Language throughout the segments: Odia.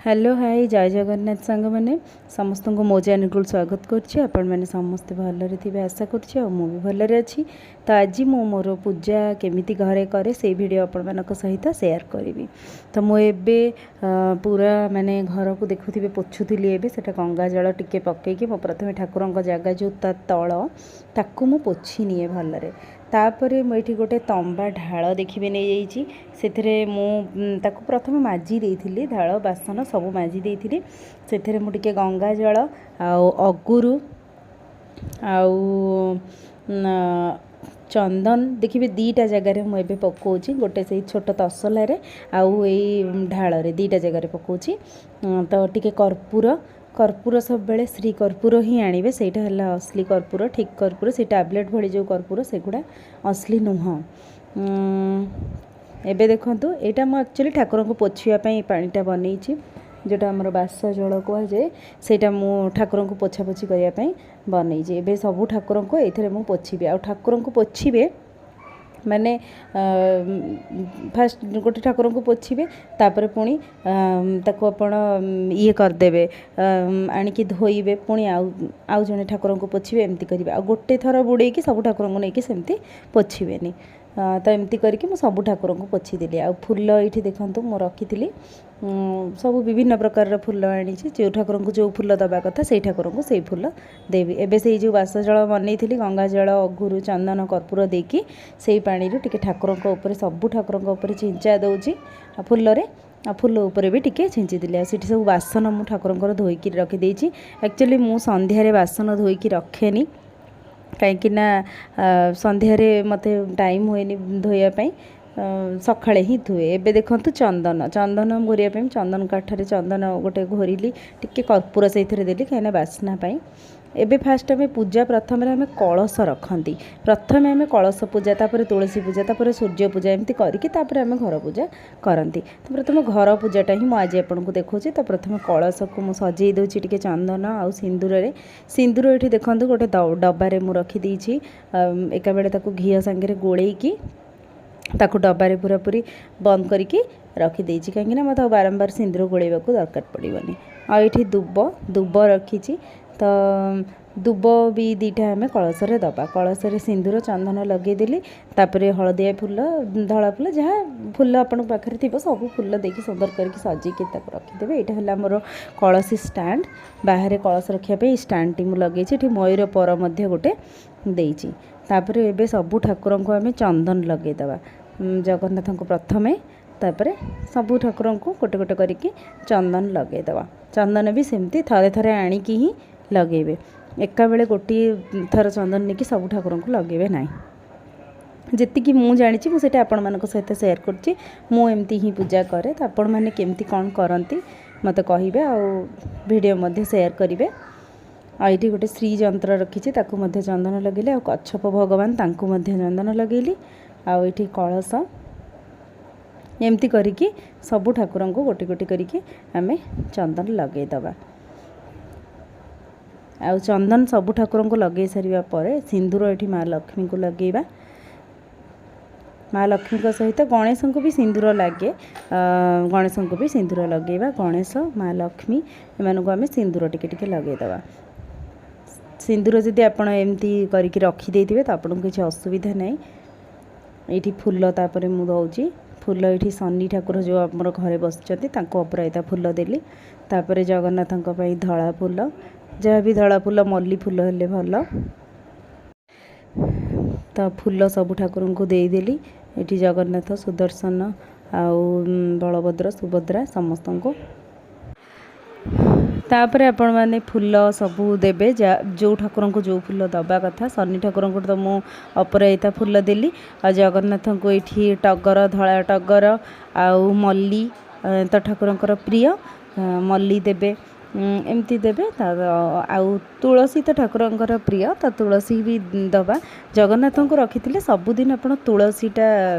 ହ୍ୟାଲୋ, ହାଇ, ଜୟ ଜଗନ୍ନାଥ ସାଙ୍ଗମାନେ। ସମସ୍ତଙ୍କୁ ମୋ ଚ୍ୟାନେଲକୁ ସ୍ୱାଗତ କରୁଛି। ଆପଣମାନେ ସମସ୍ତେ ଭଲରେ ଥିବେ ଆଶା କରୁଛି, ଆଉ ମୁଁ ବି ଭଲରେ ଅଛି। ତ ଆଜି ମୁଁ ମୋର ପୂଜା କେମିତି ଘରେ କରେ, ସେଇ ଭିଡ଼ିଓ ଆପଣମାନଙ୍କ ସହିତ ସେୟାର କରିବି। ତ ମୁଁ ଏବେ ପୁରା ମାନେ ଘରକୁ ଦେଖୁଥିବେ, ପୋଛୁଥିଲି ଏବେ। ସେଇଟା ଗଙ୍ଗା ଜଳ ଟିକେ ପକାଇକି ମୁଁ ପ୍ରଥମେ ଠାକୁରଙ୍କ ଜାଗା ଯେଉଁ ତା ତଳ, ତାକୁ ମୁଁ ପୋଛି ନିଏ ଭଲରେ। ତାପରେ ମୁଁ ଏଇଠି ଗୋଟେ ତମ୍ବା ଢାଳ ଦେଖିବେ ନେଇଯାଇଛି। ସେଥିରେ ମୁଁ ତାକୁ ପ୍ରଥମେ ମାଜି ଦେଇଥିଲି, ଢାଳ ବାସନ ସବୁ ମାଜି ଦେଇଥିଲି। ସେଥିରେ ମୁଁ ଟିକେ ଗଙ୍ଗା ଜଳ ଆଉ ଅଗୁରୁ ଆଉ ଚନ୍ଦନ ଦେଖିବେ ଦୁଇଟା ଜାଗାରେ ମୁଁ ଏବେ ପକାଉଛି। ଗୋଟେ ସେଇ ଛୋଟ ତସଲାରେ ଆଉ ଏଇ ଢାଳରେ, ଦୁଇଟା ଜାଗାରେ ପକାଉଛି। ତ ଟିକେ କର୍ପୂର, କର୍ପୂର ସବୁବେଳେ ଶ୍ରୀ କର୍ପୂର ହିଁ ଆଣିବେ। ସେଇଟା ହେଲା ଅସଲି କର୍ପୂର, ଠିକ୍ କର୍ପୂର। ସେଇ ଟ୍ୟାବଲେଟ୍ ଭଳି ଯେଉଁ କର୍ପୂର, ସେଗୁଡ଼ା ଅସଲି ନୁହଁ। ଏବେ ଦେଖନ୍ତୁ, ଏଇଟା ମୁଁ ଆକ୍ଚୁଆଲି ଠାକୁରଙ୍କୁ ପୋଛିବା ପାଇଁ ପାଣିଟା ବନେଇଛି। ଯେଉଁଟା ଆମର ବାସ ଜଳ କୁହାଯାଏ, ସେଇଟା ମୁଁ ଠାକୁରଙ୍କୁ ପୋଛାପୋଛି କରିବା ପାଇଁ ବନେଇଛି। ଏବେ ସବୁ ଠାକୁରଙ୍କୁ ଏଇଥିରେ ମୁଁ ପୋଛିବି। ଆଉ ଠାକୁରଙ୍କୁ ପୋଛିବେ ମାନେ ଫାଷ୍ଟ ଗୋଟେ ଠାକୁରଙ୍କୁ ପୋଛିବେ, ତାପରେ ପୁଣି ତାକୁ ଆପଣ ଇଏ କରିଦେବେ, ଆଣିକି ଧୋଇବେ, ପୁଣି ଆଉ ଜଣେ ଠାକୁରଙ୍କୁ ପୋଛିବେ, ଏମିତି କରିବେ। ଆଉ ଗୋଟେ ଥର ବୁଡ଼େଇକି ସବୁ ଠାକୁରଙ୍କୁ ନେଇକି ସେମିତି ପୋଛିବେନି। ତ ଏମିତି କରିକି ମୁଁ ସବୁ ଠାକୁରଙ୍କୁ ପୋଛିଦେଲି। ଆଉ ଫୁଲ ଏଇଠି ଦେଖନ୍ତୁ ମୁଁ ରଖିଥିଲି, ସବୁ ବିଭିନ୍ନ ପ୍ରକାରର ଫୁଲ ଆଣିଛି। ଯେଉଁ ଠାକୁରଙ୍କୁ ଯେଉଁ ଫୁଲ ଦେବା କଥା, ସେଇ ଠାକୁରଙ୍କୁ ସେଇ ଫୁଲ ଦେବି। ଏବେ ସେଇ ଯେଉଁ ବାସ ଜଳ ବନେଇଥିଲି, ଗଙ୍ଗା ଜଳ, ଅଗୁରୁ, ଚନ୍ଦନ, କର୍ପୂର ଦେଇକି, ସେଇ ପାଣିରୁ ଟିକେ ଠାକୁରଙ୍କ ଉପରେ, ସବୁ ଠାକୁରଙ୍କ ଉପରେ ଛିଞ୍ଚା ଦେଉଛି। ଆଉ ଫୁଲରେ ଆଉ ଫୁଲ ଉପରେ ବି ଟିକେ ଛିଞ୍ଚିଦେଲି। ଆଉ ସେଠି ସବୁ ବାସନ ମୁଁ ଠାକୁରଙ୍କର ଧୋଇକି ରଖିଦେଇଛି। ଆକ୍ଚୁଆଲି ମୁଁ ସନ୍ଧ୍ୟାରେ ବାସନ ଧୋଇକି ରଖେନି, କାହିଁକି ନା ସନ୍ଧ୍ୟାରେ ମୋତେ ଟାଇମ୍ ହୁଏନି ଧୋଇବା ପାଇଁ, ସକାଳେ ହିଁ ଧୁଏ। ଏବେ ଦେଖନ୍ତୁ ଚନ୍ଦନ, ଚନ୍ଦନ ଘୋରିବା ପାଇଁ ଚନ୍ଦନ କାଠରେ ଚନ୍ଦନ ଗୋଟେ ଘୋରିଲି, ଟିକେ କର୍ପୂର ସେଇଥିରେ ଦେଲି, କାହିଁକିନା ବାସ୍ନା ପାଇଁ। ଏବେ ଫାଷ୍ଟ ଆମେ ପୂଜା, ପ୍ରଥମରେ ଆମେ କଳସ ରଖନ୍ତି। ପ୍ରଥମେ ଆମେ କଳସ ପୂଜା, ତାପରେ ତୁଳସୀ ପୂଜା, ତାପରେ ସୂର୍ଯ୍ୟ ପୂଜା, ଏମିତି କରିକି ତାପରେ ଆମେ ଘର ପୂଜା କରନ୍ତି। ତ ପ୍ରଥମେ ଘର ପୂଜାଟା ହିଁ ମୁଁ ଆଜି ଆପଣଙ୍କୁ ଦେଖାଉଛି। ତ ପ୍ରଥମେ କଳସକୁ ମୁଁ ସଜେଇ ଦେଉଛି ଟିକେ ଚନ୍ଦନ ଆଉ ସିନ୍ଦୁରରେ। ସିନ୍ଦୁର ଏଠି ଦେଖନ୍ତୁ ଗୋଟେ ଡବାରେ ମୁଁ ରଖିଦେଇଛି। ଏକାବେଳେ ତାକୁ ଘିଅ ସାଙ୍ଗରେ ଗୋଳେଇକି ତାକୁ ଡବାରେ ପୁରାପୁରି ବନ୍ଦ କରିକି ରଖିଦେଇଛି, କାହିଁକିନା ମୋତେ ଆଉ ବାରମ୍ବାର ସିନ୍ଦୁର ଗୋଳେଇବାକୁ ଦରକାର ପଡ଼ିବନି। ଆଉ ଏଇଠି ଦୁବ, ଦୁବ ରଖିଛି। ତ ଦୁବ ବି ଦୁଇଟା ଆମେ କଳସରେ ଦେବା। କଳସରେ ସିନ୍ଦୁର ଚନ୍ଦନ ଲଗେଇଦେଲି। ତାପରେ ହଳଦିଆ ଫୁଲ, ଧଳା ଫୁଲ, ଯାହା ଫୁଲ ଆପଣଙ୍କ ପାଖରେ ଥିବ, ସବୁ ଫୁଲ ଦେଇକି ସୁନ୍ଦର କରିକି ସଜେଇକି ତାକୁ ରଖିଦେବେ। ଏଇଟା ହେଲା ଆମର କଳସୀ ଷ୍ଟାଣ୍ଡ। ବାହାରେ କଳସ ରଖିବା ପାଇଁ ଏଇ ଷ୍ଟାଣ୍ଡଟି ମୁଁ ଲଗେଇଛି। ଏଠି ମୟୂର ପର ମଧ୍ୟ ଗୋଟେ ଦେଇଛି। ତାପରେ ଏବେ ସବୁ ଠାକୁରଙ୍କୁ ଆମେ ଚନ୍ଦନ ଲଗେଇଦେବା। ଜଗନ୍ନାଥଙ୍କୁ ପ୍ରଥମେ, ତାପରେ ସବୁ ଠାକୁରଙ୍କୁ ଗୋଟେ ଗୋଟେ କରିକି ଚନ୍ଦନ ଲଗେଇଦେବା। ଚନ୍ଦନ ବି ସେମିତି ଥରେ ଥରେ ଆଣିକି ହିଁ ଲଗେଇବେ। ଏକାବେଳେ ଗୋଟିଏ ଥର ଚନ୍ଦନ ନେଇକି ସବୁ ଠାକୁରଙ୍କୁ ଲଗେଇବେ ନାହିଁ। ଯେତିକି ମୁଁ ଜାଣିଛି, ମୁଁ ସେଇଟା ଆପଣମାନଙ୍କ ସହିତ ସେୟାର କରୁଛି। ମୁଁ ଏମିତି ହିଁ ପୂଜା କରେ। ତ ଆପଣମାନେ କେମିତି କ'ଣ କରନ୍ତି ମୋତେ କହିବେ, ଆଉ ଭିଡ଼ିଓ ମଧ୍ୟ ସେୟାର କରିବେ। ଆଉ ଏଇଠି ଗୋଟେ ଶ୍ରୀ ଯନ୍ତ୍ର ରଖିଛି, ତାକୁ ମଧ୍ୟ ଚନ୍ଦନ ଲଗେଇଲି। ଆଉ କଚ୍ଛପ ଭଗବାନ, ତାଙ୍କୁ ମଧ୍ୟ ଚନ୍ଦନ ଲଗେଇଲି। ଆଉ ଏଇଠି କଳସ, ଏମିତି କରିକି ସବୁ ଠାକୁରଙ୍କୁ ଗୋଟି ଗୋଟି କରିକି ଆମେ ଚନ୍ଦନ ଲଗେଇଦେବା। ଆଉ ଚନ୍ଦନ ସବୁ ଠାକୁରଙ୍କୁ ଲଗେଇ ସାରିବା ପରେ ସିନ୍ଦୁର ଏଠି ମା ଲକ୍ଷ୍ମୀଙ୍କୁ ଲଗେଇବା। ମା ଲକ୍ଷ୍ମୀଙ୍କ ସହିତ ଗଣେଶଙ୍କୁ ବି ସିନ୍ଦୁର ଲାଗେ, ଗଣେଶଙ୍କୁ ବି ସିନ୍ଦୁର ଲଗେଇବା। ଗଣେଶ, ମା ଲକ୍ଷ୍ମୀ, ଏମାନଙ୍କୁ ଆମେ ସିନ୍ଦୁର ଟିକେ ଟିକେ ଲଗେଇଦେବା। ସିନ୍ଦୁର ଯଦି ଆପଣ ଏମିତି କରିକି ରଖିଦେଇଥିବେ, ତ ଆପଣଙ୍କୁ କିଛି ଅସୁବିଧା ନାହିଁ। ଏଇଠି ଫୁଲ ତାପରେ ମୁଁ ଦେଉଛି ଫୁଲ। ଏଇଠି ଶନି ଠାକୁର ଯେଉଁ ଆମର ଘରେ ବସିଛନ୍ତି, ତାଙ୍କୁ ଅପରାଜିତା ଫୁଲ ଦେଲି। ତାପରେ ଜଗନ୍ନାଥଙ୍କ ପାଇଁ ଧଳା ଫୁଲ, ଯାହା ବି ଧଳା ଫୁଲ, ମଲ୍ଲି ଫୁଲ ହେଲେ ଭଲ। ତ ଫୁଲ ସବୁ ଠାକୁରଙ୍କୁ ଦେଇଦେଲି। ଏଠି ଜଗନ୍ନାଥ, ସୁଦର୍ଶନ ଆଉ ବଳଭଦ୍ର, ସୁଭଦ୍ରା ସମସ୍ତଙ୍କୁ। ତାପରେ ଆପଣମାନେ ଫୁଲ ସବୁ ଦେବେ, ଯେଉଁ ଠାକୁରଙ୍କୁ ଯେଉଁ ଫୁଲ ଦେବା କଥା। ଶନି ଠାକୁରଙ୍କୁ ତ ମୁଁ ଅପରାଜିତା ଫୁଲ ଦେଲି। ଆଉ ଜଗନ୍ନାଥଙ୍କୁ ଏଇଠି ଟଗର, ଧଳା ଟଗର ଆଉ ମଲ୍ଲି ତ ଠାକୁରଙ୍କର ପ୍ରିୟ, ମଲ୍ଲି ଦେବେ, ଏମିତି ଦେବେ। ଆଉ ତୁଳସୀ ତ ଠାକୁରଙ୍କର ପ୍ରିୟ, ତ ତୁଳସୀ ବି ଦେବା। ଜଗନ୍ନାଥଙ୍କୁ ରଖିଥିଲେ ସବୁଦିନ ଆପଣ ତୁଳସୀଟା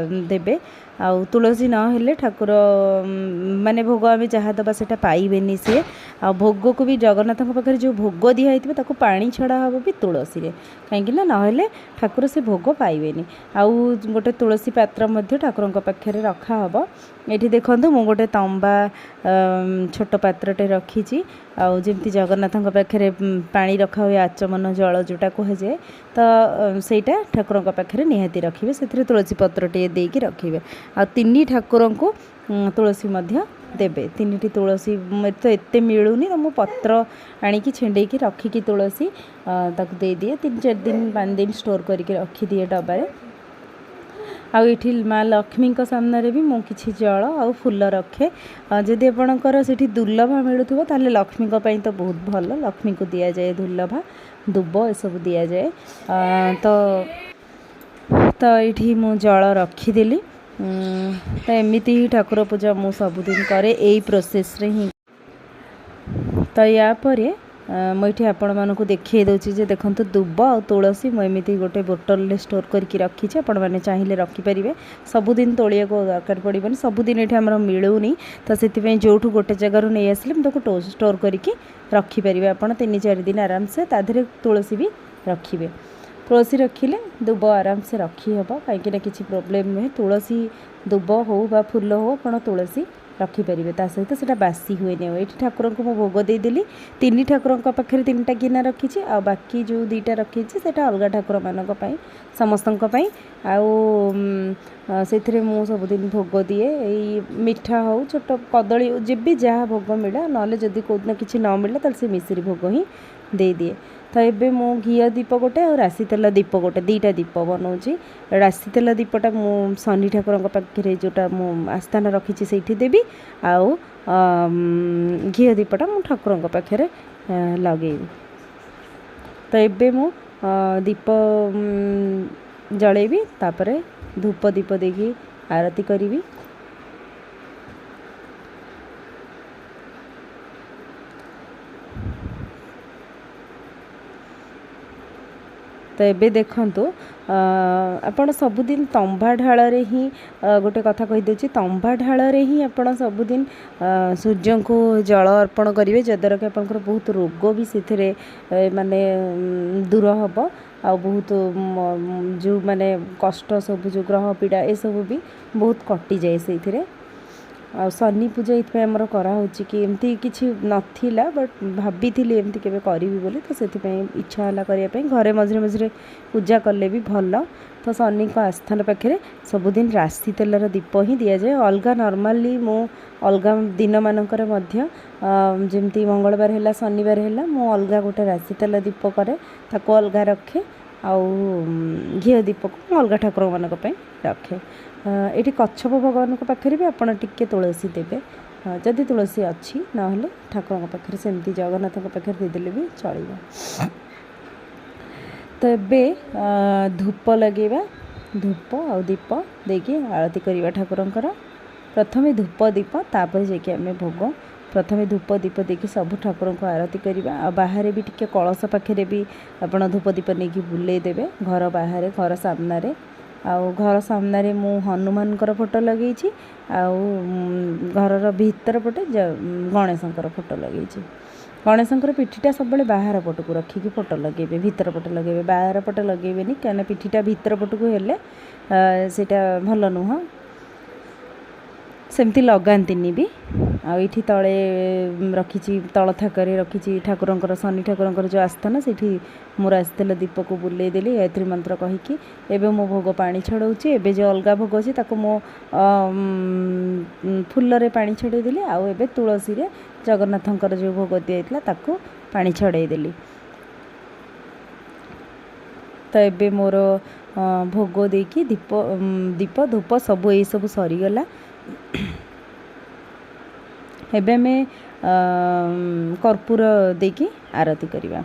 ଦେବେ। ଆଉ ତୁଳସୀ ନହେଲେ ଠାକୁର ମାନେ ଭୋଗ ଆମେ ଯାହା ଦେବା ସେଇଟା ପାଇବେନି ସିଏ। ଆଉ ଭୋଗକୁ ବି ଜଗନ୍ନାଥଙ୍କ ପାଖରେ ଯେଉଁ ଭୋଗ ଦିଆହେଇଥିବ ତାକୁ ପାଣି ଛଡ଼ା ହେବ ବି ତୁଳସୀରେ, କାହିଁକିନା ନହେଲେ ଠାକୁର ସେ ଭୋଗ ପାଇବେନି। ଆଉ ଗୋଟେ ତୁଳସୀ ପାତ୍ର ମଧ୍ୟ ଠାକୁରଙ୍କ ପାଖରେ ରଖାହେବ। ଏଠି ଦେଖନ୍ତୁ, ମୁଁ ଗୋଟେ ତମ୍ବା ଛୋଟ ପାତ୍ରଟେ ରଖିଛି, ଆଉ ଯେମିତି ଜଗନ୍ନାଥଙ୍କ ପାଖରେ ପାଣି ରଖା ହୁଏ, ଆଚମନ ଜଳ ଯେଉଁଟା କୁହାଯାଏ, ତ ସେଇଟା ଠାକୁରଙ୍କ ପାଖରେ ନିହାତି ରଖିବେ। ସେଥିରେ ତୁଳସୀ ପତ୍ରଟିଏ ଦେଇକି ରଖିବେ, ଆଉ ତିନି ଠାକୁରଙ୍କୁ ତୁଳସୀ ମଧ୍ୟ ଦେବେ, ତିନିଟି ତୁଳସୀ। ତ ଏତେ ମିଳୁନି, ତ ମୁଁ ପତ୍ର ଆଣିକି ଛିଣ୍ଡେଇକି ରଖିକି ତୁଳସୀ ତାକୁ ଦେଇଦିଏ। 3 4 ଦିନ 5 ଦିନ ଷ୍ଟୋର୍ କରିକି ରଖିଦିଏ ଡବାରେ। ଆଉ ଏଠି ମା ଲକ୍ଷ୍ମୀଙ୍କ ସାମ୍ନାରେ ବି ମୁଁ କିଛି ଜଳ ଆଉ ଫୁଲ ରଖେ। ଯଦି ଆପଣଙ୍କର ସେଠି ଦୁର୍ଲଭା ମିଳୁଥିବ, ତାହେଲେ ଲକ୍ଷ୍ମୀଙ୍କ ପାଇଁ ତ ବହୁତ ଭଲ। ଲକ୍ଷ୍ମୀଙ୍କୁ ଦିଆଯାଏ ଦୁର୍ଲଭା, ଦୁବ ଏସବୁ ଦିଆଯାଏ। ତ ଏଇଠି ମୁଁ ଜଳ ରଖିଦେଲି। ତ ଏମିତି ହିଁ ଠାକୁର ପୂଜା ମୁଁ ସବୁଦିନ କରେ, ଏଇ ପ୍ରୋସେସ୍ରେ ହିଁ। ତ ୟା ପରେ ମୁଁ ଏଇଠି ଆପଣମାନଙ୍କୁ ଦେଖାଇ ଦେଉଛି ଯେ ଦେଖନ୍ତୁ, ଦୁବ ଆଉ ତୁଳସୀ ମୁଁ ଏମିତି ଗୋଟେ ବୋଟଲରେ ଷ୍ଟୋର୍ କରିକି ରଖିଛି। ଆପଣମାନେ ଚାହିଁଲେ ରଖିପାରିବେ, ସବୁଦିନ ତୋଳିବାକୁ ଦରକାର ପଡ଼ିବନି। ସବୁଦିନ ଏଠି ଆମର ମିଳୁନି, ତ ସେଥିପାଇଁ ଯେଉଁଠୁ ଗୋଟେ ଜାଗାରୁ ନେଇ ଆସିଲେ ମୁଁ ତାକୁ ଷ୍ଟୋର୍ କରିକି ରଖିପାରିବେ ଆପଣ 3 4 ଦିନ ଆରାମସେ। ତା ଦେହରେ ତୁଳସୀ ବି ରଖିବେ। ତୁଳସୀ ରଖିଲେ ଦୁବ ଆରାମସେ ରଖିହେବ, କାହିଁକିନା କିଛି ପ୍ରୋବ୍ଲେମ୍ ନୁହେଁ। ତୁଳସୀ ଦୁବ ହେଉ ବା ଫୁଲ ହେଉ, ଆପଣ ତୁଳସୀ ରଖିପାରିବେ ତା ସହିତ, ସେଇଟା ବାସି ହୁଏନି। ଆଉ ଏଇଠି ଠାକୁରଙ୍କୁ ମୁଁ ଭୋଗ ଦେଇଦେଲି। ତିନି ଠାକୁରଙ୍କ ପାଖରେ ତିନିଟା ଗିନା ରଖିଛି, ଆଉ ବାକି ଯେଉଁ 2ଟା ରଖିଛି ସେଇଟା ଅଲଗା ଠାକୁରମାନଙ୍କ ପାଇଁ, ସମସ୍ତଙ୍କ ପାଇଁ। ଆଉ ସେଥିରେ ମୁଁ ସବୁଦିନ ଭୋଗ ଦିଏ, ଏଇ ମିଠା ହେଉ, ଛୋଟ କଦଳୀ, ଯେବେ ଯାହା ଭୋଗ ମିଳେ। ନହେଲେ ଯଦି କେଉଁଦିନ କିଛି ନ ମିଳିଲା, ତାହେଲେ ସେ ମିଶ୍ରି ଭୋଗ ହିଁ ଦେଇଦିଏ। ତ ଏବେ ମୁଁ ଘିଅ ଦୀପ ଗୋଟେ ଆଉ ରାଶି ତେଲ ଦୀପ ଗୋଟେ, 2ଟା ଦୀପ ବନାଉଛି। ରାଶି ତେଲ ଦୀପଟା ମୁଁ ଶନି ଠାକୁରଙ୍କ ପାଖରେ ଯେଉଁଟା ମୁଁ ଆସ୍ଥାନ ରଖିଛି ସେଇଠି ଦେବି, ଆଉ ଘିଅ ଦୀପଟା ମୁଁ ଠାକୁରଙ୍କ ପାଖରେ ଲଗେଇବି। ତ ଏବେ ମୁଁ ଦୀପ ଜଳେଇବି, ତାପରେ ଧୂପ ଦୀପ ଦେଇକି ଆରତି କରିବି। ତ ଏବେ ଦେଖନ୍ତୁ, ଆପଣ ସବୁଦିନ ତମ୍ବା ଢାଳରେ ହିଁ, ଗୋଟେ କଥା କହିଦେଉଛି, ତମ୍ବା ଢାଳରେ ହିଁ ଆପଣ ସବୁଦିନ ସୂର୍ଯ୍ୟଙ୍କୁ ଜଳ ଅର୍ପଣ କରିବେ, ଯଦ୍ୱାରା କି ଆପଣଙ୍କର ବହୁତ ରୋଗ ବି ସେଥିରେ ମାନେ ଦୂର ହେବ, ଆଉ ବହୁତ ଯେଉଁ ମାନେ କଷ୍ଟ ସବୁ, ଯେଉଁ ଗ୍ରହ ପୀଡ଼ା ଏସବୁ ବି ବହୁତ କଟିଯାଏ ସେଇଥିରେ। ଆଉ ଶନି ପୂଜା ଏଇଥିପାଇଁ ଆମର କରାହେଉଛି କି ଏମିତି କିଛି ନଥିଲା, ବଟ୍ ଭାବିଥିଲି ଏମିତି କେବେ କରିବି ବୋଲି, ତ ସେଥିପାଇଁ ଇଚ୍ଛା ହେଲା କରିବା ପାଇଁ। ଘରେ ମଝିରେ ମଝିରେ ପୂଜା କଲେ ବି ଭଲ। ତ ଶନିଙ୍କ ଆସ୍ଥାନ ପାଖରେ ସବୁଦିନ ରାଶି ତେଲର ଦୀପ ହିଁ ଦିଆଯାଏ। ଅଲଗା ନର୍ମାଲି ମୁଁ ଅଲଗା ଦିନମାନଙ୍କରେ ମଧ୍ୟ, ଯେମିତି ମଙ୍ଗଳବାର ହେଲା, ଶନିବାର ହେଲା, ମୁଁ ଅଲଗା ଗୋଟେ ରାଶି ତେଲ ଦୀପ କରେ, ତାକୁ ଅଲଗା ରଖେ, ଆଉ ଘିଅ ଦୀପକୁ ମୁଁ ଅଲଗା ଠାକୁରମାନଙ୍କ ପାଇଁ ରଖେ। ଏଇଠି କଚ୍ଛପ ଭଗବାନଙ୍କ ପାଖରେ ବି ଆପଣ ଟିକେ ତୁଳସୀ ଦେବେ, ଯଦି ତୁଳସୀ ଅଛି। ନହେଲେ ଠାକୁରଙ୍କ ପାଖରେ ସେମିତି ଜଗନ୍ନାଥଙ୍କ ପାଖରେ ଦେଇଦେଲେ ବି ଚଳିବ। ତ ଏବେ ଧୂପ ଲଗେଇବା, ଧୂପ ଆଉ ଦୀପ ଦେଇକି ଆଳତି କରିବା ଠାକୁରଙ୍କର। ପ୍ରଥମେ ଧୂପ ଦୀପ, ତାପରେ ଯାଇକି ଆମେ ଭୋଗ। ପ୍ରଥମେ ଧୂପ ଦୀପ ଦେଇକି ସବୁ ଠାକୁରଙ୍କୁ ଆରତି କରିବା। ଆଉ ବାହାରେ ବି ଟିକେ କଳସ ପାଖରେ ବି ଆପଣ ଧୂପ ଦୀପ ନେଇକି ବୁଲେଇ ଦେବେ, ଘର ବାହାରେ, ଘର ସାମ୍ନାରେ। ଆଉ ଘର ସାମ୍ନାରେ ମୁଁ ହନୁମାନଙ୍କର ଫଟୋ ଲଗେଇଛି, ଆଉ ଘରର ଭିତର ପଟେ ଗଣେଶଙ୍କର ଫଟୋ ଲଗେଇଛି। ଗଣେଶଙ୍କର ପିଠିଟା ସବୁବେଳେ ବାହାର ପଟକୁ ରଖିକି ଫଟୋ ଲଗେଇବେ, ଭିତର ପଟେ ଲଗେଇବେ, ବାହାର ପଟେ ଲଗେଇବେନି, କାହିଁକିନା ପିଠିଟା ଭିତର ପଟକୁ ହେଲେ ସେଇଟା ଭଲ ନୁହଁ, ସେମିତି ଲଗାନ୍ତିନି ବି। ଆଉ ଏଇଠି ତଳେ ରଖିଛି, ତଳ ଥାକରେ ରଖିଛି ଠାକୁରଙ୍କର, ଶନି ଠାକୁରଙ୍କର ଯେଉଁ ଆସ୍ଥାନ, ସେଇଠି ମୁଁ ରାଶି ତେଲ ଦୀପକୁ ବୁଲେଇ ଦେଲି ଗାୟତ୍ରୀ ମନ୍ତ୍ର କହିକି। ଏବେ ମୁଁ ଭୋଗ ପାଣି ଛଡ଼ଉଛି। ଏବେ ଯେଉଁ ଅଲଗା ଭୋଗ ଅଛି ତାକୁ ମୁଁ ଫୁଲରେ ପାଣି ଛଡ଼େଇ ଦେଲି, ଆଉ ଏବେ ତୁଳସୀରେ ଜଗନ୍ନାଥଙ୍କର ଯେଉଁ ଭୋଗ ଦିଆଯାଇଥିଲା ତାକୁ ପାଣି ଛଡ଼େଇ ଦେଲି। ତ ଏବେ ମୋର ଭୋଗ ଦେଇକି ଦୀପ ଧୂପ ସବୁ ଏଇସବୁ ସରିଗଲା। ଏବେ ଆମେ କର୍ପୂର ଦେଇକି ଆରତି କରିବା,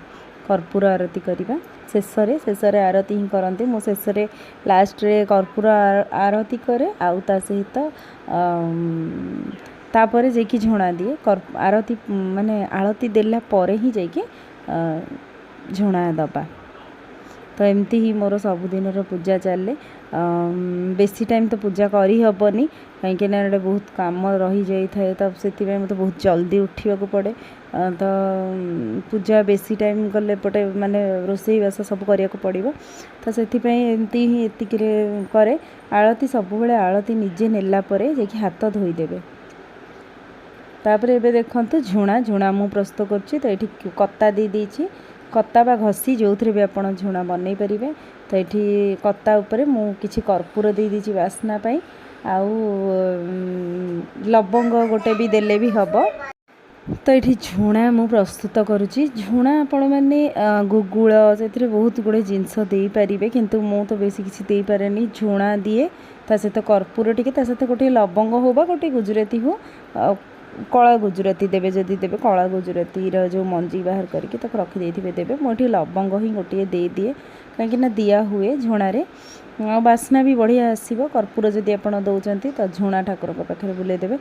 କର୍ପୂର ଆରତି କରିବା ଶେଷରେ। ଶେଷରେ ଆରତି ହିଁ କରନ୍ତି। ମୁଁ ଶେଷରେ ଲାଷ୍ଟରେ କର୍ପୂର ଆରତି କରେ, ଆଉ ତା ସହିତ ତାପରେ ଯାଇକି ଝୁଣା ଦିଏ। ଆରତି ମାନେ ଆଳତି ଦେଲା ପରେ ହିଁ ଯାଇକି ଝୁଣା ଦେବା। ତ ଏମିତି ହିଁ ମୋର ସବୁଦିନର ପୂଜା ଚାଲେ। ବେଶୀ ଟାଇମ୍ ତ ପୂଜା କରିହେବନି, କାହିଁକିନା ଏଇଟା ବହୁତ କାମ ରହିଯାଇଥାଏ, ତ ସେଥିପାଇଁ ମୋତେ ବହୁତ ଜଲ୍ଦି ଉଠିବାକୁ ପଡ଼େ। ତ ପୂଜା ବେଶୀ ଟାଇମ୍ କଲେ ଏପଟେ ମାନେ ରୋଷେଇବାସ ସବୁ କରିବାକୁ ପଡ଼ିବ, ତ ସେଥିପାଇଁ ଏମିତି ହିଁ ଏତିକିରେ କରେ। ଆଳତି ସବୁବେଳେ ଆଳତି ନିଜେ ନେଲା ପରେ ଯାଇକି ହାତ ଧୋଇଦେବେ। ତାପରେ ଏବେ ଦେଖନ୍ତୁ ଝୁଣା, ଝୁଣା ମୁଁ ପ୍ରସ୍ତୁତ କରୁଛି। ତ ଏଠି କତା ଦେଇ ଦେଇଛି, କତା ବା ଘଷି ଯେଉଁଥିରେ ବି ଆପଣ ଝୁଣା ବନେଇ ପାରିବେ। ତ ଏଠି କତା ଉପରେ ମୁଁ କିଛି କର୍ପୂର ଦେଇ ଦେଇଛି ବାସ୍ନା ପାଇଁ, ଆଉ ଲବଙ୍ଗ ଗୋଟେ ବି ଦେଲେ ବି ହେବ। ତ ଏଠି ଝୁଣା ମୁଁ ପ୍ରସ୍ତୁତ କରୁଛି। ଝୁଣା ଆପଣମାନେ ଗୁଗୁଳ, ସେଥିରେ ବହୁତ ଗୁଡ଼ିଏ ଜିନିଷ ଦେଇପାରିବେ, କିନ୍ତୁ ମୁଁ ତ ବେଶୀ କିଛି ଦେଇପାରେନି। ଝୁଣା ଦିଏ, ତା ସହିତ କର୍ପୂର ଟିକେ, ତା ସହିତ ଗୋଟିଏ ଲବଙ୍ଗ ହେଉ ବା ଗୋଟିଏ ଗୁଜୁରାତି ହେଉ, ଆଉ କଳା ଗୁଜୁରାତି ଦେବେ ଯଦି ଦେବେ, କଳା ଗୁଜୁରାତିର ଯେଉଁ ମଞ୍ଜି ବାହାର କରିକି ତାକୁ ରଖିଦେଇଥିବେ ଦେବେ। ମୁଁ ଏଠି ଲବଙ୍ଗ ହିଁ ଗୋଟିଏ ଦେଇଦିଏ, କାହିଁକିନା ଦିଆ ହୁଏ ଝୁଣାରେ, ଆଉ ବାସ୍ନା ବି ବଢ଼ିଆ ଆସିବ। କର୍ପୂର ଯଦି ଆପଣ ଦେଉଛନ୍ତି ତ ଝୁଣା ଠାକୁରଙ୍କ ପାଖରେ ବୁଲେଇ ଦେବେ।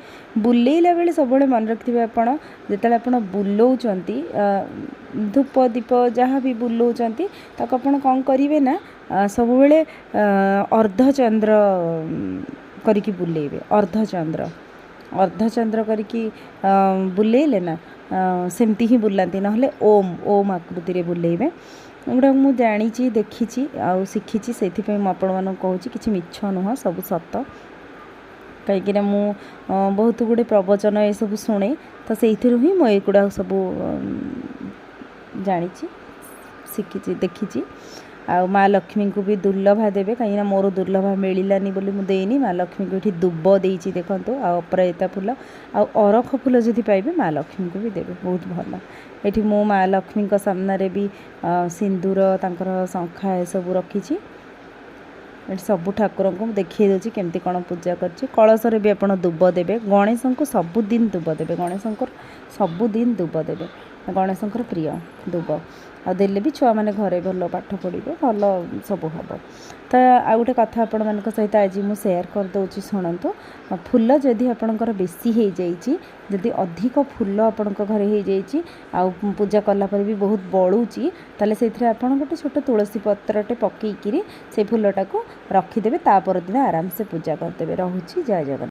ବୁଲେଇଲା ବେଳେ ସବୁବେଳେ ମନେ ରଖିଥିବେ ଆପଣ, ଯେତେବେଳେ ଆପଣ ବୁଲଉଛନ୍ତି ଧୂପ ଦୀପ ଯାହା ବି ବୁଲଉଛନ୍ତି, ତାକୁ ଆପଣ କ'ଣ କରିବେ ନା ସବୁବେଳେ ଅର୍ଦ୍ଧଚନ୍ଦ୍ର କରିକି ବୁଲେଇବେ। ଅର୍ଦ୍ଧଚନ୍ଦ୍ର, ଅର୍ଦ୍ଧଚନ୍ଦ୍ର କରିକି ବୁଲେଇଲେ ନା ସେମିତି ହିଁ ବୁଲାନ୍ତି, ନହେଲେ ଓମ୍ ଓମ୍ ଆକୃତିରେ ବୁଲେଇବେ। ଏଗୁଡ଼ାକ ମୁଁ ଜାଣିଛି, ଦେଖିଛି ଆଉ ଶିଖିଛି, ସେଇଥିପାଇଁ ମୁଁ ଆପଣମାନଙ୍କୁ କହୁଛି, କିଛି ମିଛ ନୁହଁ, ସବୁ ସତ। କାହିଁକିନା ମୁଁ ବହୁତ ଗୁଡ଼ିଏ ପ୍ରବଚନ ଏସବୁ ଶୁଣେ, ତ ସେଇଥିରୁ ହିଁ ମୁଁ ଏଗୁଡ଼ାକ ସବୁ ଜାଣିଛି, ଶିଖିଛି, ଦେଖିଛି। ଆଉ ମା ଲକ୍ଷ୍ମୀଙ୍କୁ ବି ଦୁର୍ଲଭା ଦେବେ, କାହିଁକିନା ମୋର ଦୁର୍ଲଭା ମିଳିଲାନି ବୋଲି ମୁଁ ଦେଇନି। ମା ଲକ୍ଷ୍ମୀଙ୍କୁ ଏଠି ଦୁବ ଦେଇଛି ଦେଖନ୍ତୁ, ଆଉ ଅପରାଜିତା ଫୁଲ ଆଉ ଅରଖ ଫୁଲ ଯଦି ପାଇବେ ମା ଲକ୍ଷ୍ମୀଙ୍କୁ ବି ଦେବେ, ବହୁତ ଭଲ। ଏଠି ମୁଁ ମା ଲକ୍ଷ୍ମୀଙ୍କ ସାମ୍ନାରେ ବି ସିନ୍ଦୁର, ତାଙ୍କର ଶଙ୍ଖା ଏସବୁ ରଖିଛି। ଏଠି ସବୁ ଠାକୁରଙ୍କୁ ମୁଁ ଦେଖେଇ ଦେଉଛି କେମିତି କ'ଣ ପୂଜା କରିଛି। କଳସରେ ବି ଆପଣ ଦୁବ ଦେବେ। ଗଣେଶଙ୍କୁ ସବୁଦିନ ଦୁବ ଦେବେ, ଗଣେଶଙ୍କର ସବୁଦିନ ଦୁବ ଦେବେ, ଗଣେଶଙ୍କର ପ୍ରିୟ ଦୁବ। ଆଉ ଦେଲେ ବି ଛୁଆମାନେ ଘରେ ଭଲ ପାଠ ପଢ଼ିବେ, ଭଲ ସବୁ ହେବ। ତ ଆଉ ଗୋଟେ କଥା ଆପଣମାନଙ୍କ ସହିତ ଆଜି ମୁଁ ସେୟାର କରିଦେଉଛି, ଶୁଣନ୍ତୁ। ଫୁଲ ଯଦି ଆପଣଙ୍କର ବେଶୀ ହେଇଯାଇଛି, ଯଦି ଅଧିକ ଫୁଲ ଆପଣଙ୍କ ଘରେ ହେଇଯାଇଛି ଆଉ ପୂଜା କଲା ପରେ ବି ବହୁତ ବଳୁଛି, ତାହେଲେ ସେଇଥିରେ ଆପଣ ଗୋଟେ ଛୋଟ ତୁଳସୀ ପତ୍ରଟେ ପକେଇକିରି ସେଇ ଫୁଲଟାକୁ ରଖିଦେବେ, ତା ପରଦିନ ଆରାମସେ ପୂଜା କରିଦେବେ। ରହୁଛି, ଜୟ ଜଗନ୍ନାଥ।